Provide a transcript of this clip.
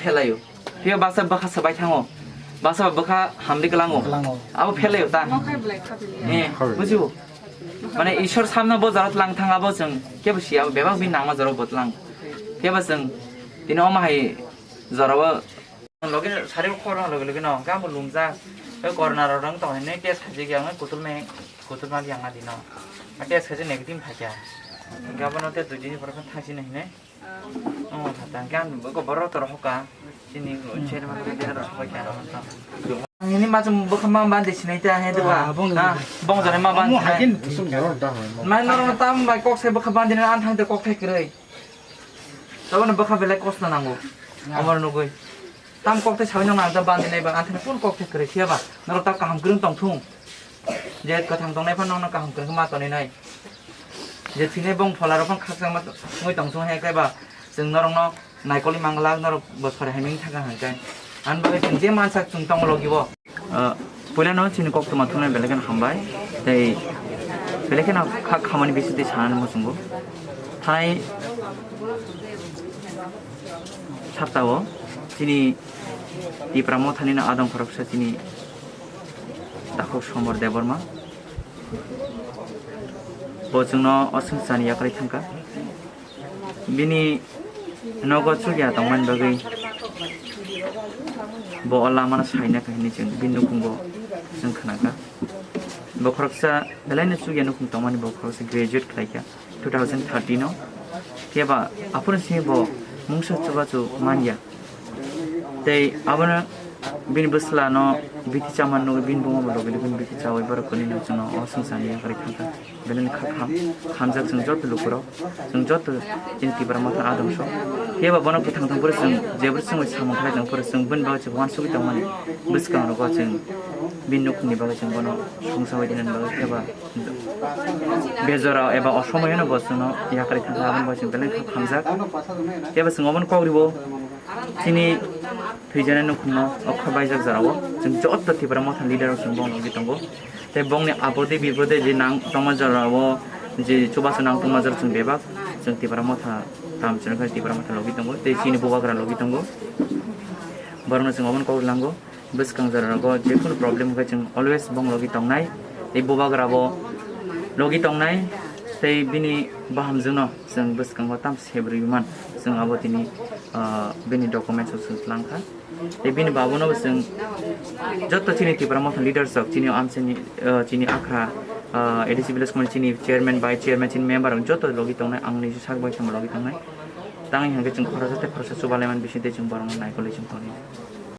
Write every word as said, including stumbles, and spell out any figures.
Phelaio. Phiya basa bwkha swbai thango. Basa bwkha hamri kwlango. Kwlango. Abo phelaio ta. Eh, bujibo. Mane Ishwar samno bo jora tlang thang abo chwng kebo siya, bebak bini nangma jora bo tlang. Phiya ba chwng tini omo hai jora o logi sari khorang logi logi no gam bo lumjak. Oi corona rok rang tong hine test khaji yang kutul me kutul ma yang na dino. Test khaji negative phakya. Gabo no te dui dini pore thang sini hine. Oh, tang kan bo ko boro to rohoka. Sini chairman ko dera rohoka kya no. Ang ini macam bwkha ma bandi sinai ta he de ba. Ah, bong jora ma bandi. Mai norok tam bai kok sai bwkha bandi na an thang te kok thai kwrwi. Tabuk no bwkha belai kosna nango. Amar nugui. Tam kok thai sawi nang ta bandi nai ba an thang pun kok thai kwrwi khiya ba. Norok ta kaham kwrwng tong thung. Je kwthang tongnai phano no kaham kwrwng ma tonwi nai. Je thwinai bong phola rok phano khakchangma wngwi tong thung he khe ba chwng norok no naikoli manglak norok bo sori hai ming thang kha hwn khe. Ani bagwi chwng je mansak chwng tongo logi bo. Ah, puila no chini koktwma thungnai belai kheno hambai. Tei belai kheno kha khamani bisingtwi sanani muchungo. Thanai saptao chini Tipra Mothani no adong khoroksa chini Takhuk Somor Debbarma. Bo chwngno o swngcharni yakarwi thangkha. Bini nogo chukya tongmani bagwi bo o lamano saina kha hinwi chwng bini nukhungo chwng khnakha. Bo khoroksa belaino chukya nukhung tongmani, bo khoroksa graduate khlaikha two thousand thirteen o. Phiya ba aphuru simi bo mungsa chubachu manya. Tei abono bini bwsla no bithi chamani nugwi bini buma bo logi logi bini bithi chawi borok kwnwi no chwngno o swngcharni yakarwi thangkha. Belai no kha kham, hamjak chwng joto lukurok, chwng joto chini Tipra Motha adong sok. Phiya ba bono kwthang thang phuru chwng jebwrwi chwngwi samung khlai tong phuru chwng bini bagwi chwng uansugwi tongmani bwskango chwng bini nukhungni bagwi chwng bono songsa bai dinani bagwi phiya ba bejora eba osomoyano bo chwngno yakarwi thangkha, aboni bagwi chwng belai kha hamjak. Phiya ba chwng obono kok ribo chini thwijaknai nukhungno o kha baijak jorao chwng joto Tipra Motha leader rok chwng bono nugwi tongo. Tei bongni apode bipode je nang tongma jorao je chubachu nang tongma jora chwng bebak chwng Tipra Motha tam chwng khe Tipra Motha logi tongo tei chini bubagra logi tongo. Borokno chwng obono kok lango. Bwskang jora rogo jekunu problem hwnkhe chwng always bong logi tongnai, tei bubagra bo logi tongnai, tei bini bahamjwkno chwng bwskango tam sebrwi man, chwng abo tini, ah, bini documents o chwng tlang kha. Tei bini babono bo chwng joto chini Tipra Motha leaders rok, chini amchaini, ah, chini akhra, ah, A D C village committee chini chairman, vice chairman, chini member rok joto logi tongnai, ang niji sak bai tongma logi tongnai. Tangwi hwnkhe chwng khoroksa tei khoroksa chubalaiman bisingtwi chwng borokno naikolwi chwng tongwi.